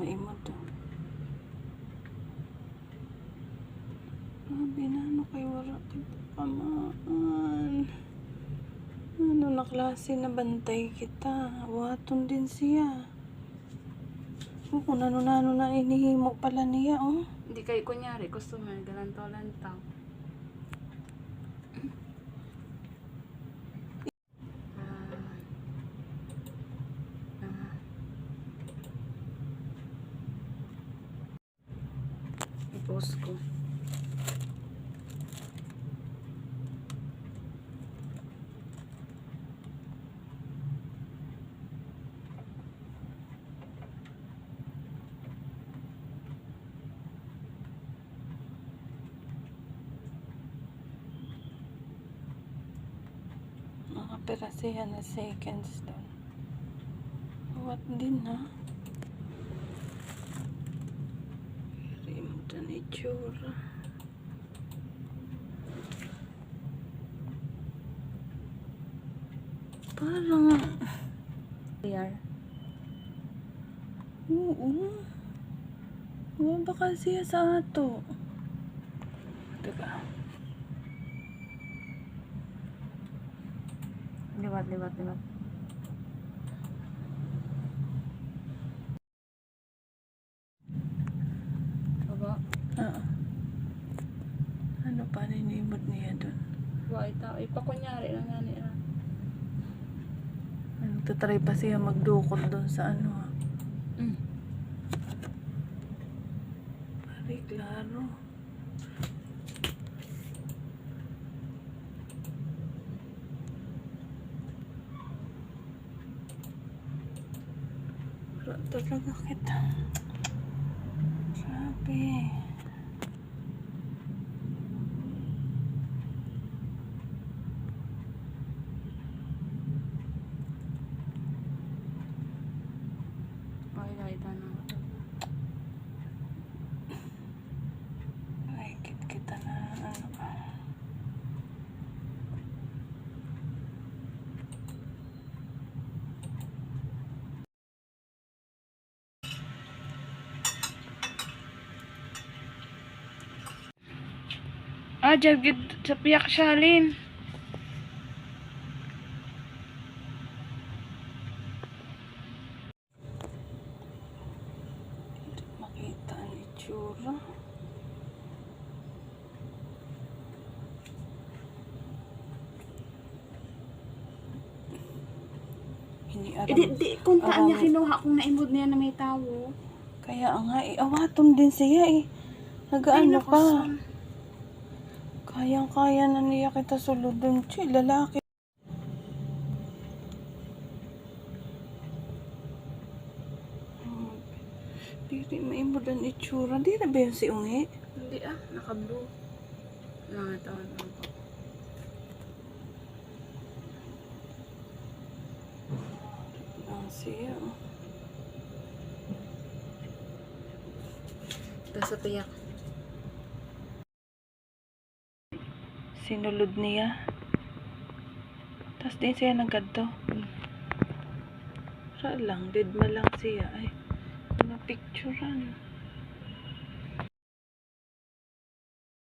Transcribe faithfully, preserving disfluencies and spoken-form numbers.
Maimo to. Grabe na, ano kay wala kay kamaan. Ano na klase na bantay kita? Buhaton din siya. O, kung ano-ano na inihimo pala niya, oh. Hindi kay kunyari, customer, galantaw-lantaw. Ah. Ah. I-post ko. Mga pira siya na seconds doon. What din, ha? Remote ang itsura. Parang clear. Oo. Wa ba kasi sa ato? Teka. Liwat, liwat, liwat. Baba. Oo. Ano pa ni nibot niya dun? Wa, ita-, ipakunyari lang gani ra. Nagtatry pa siya magdukot dun sa ano, ha? Mm. Pare, klaro. Wala talaga kita. Grabe. Ay, ay, tanong. Ay, kit-, kita na, ano. Ah, dyan gid sa piyak siya, Lin. Dili makita ang itsura. Ini Eh, di, aram-, di, kung taan niya aram-, kinuha kung naimod niya na may tawo. Kaya nga, eh, awaton din siya, eh. Nagaano Ay, naku, ka? Son. Kayang-kaya na niya kita sulodon, chi, lalaki. Dili maimod ang itsura. Dili ba yun si Ungi? Hindi ah, naka-blue. Mga tao na ako. Ah, siya. Tapos sa piyak. Sinulod niya. Tas din siya nagkadto. Ra lang, dead ma lang siya. Ay, napicturan.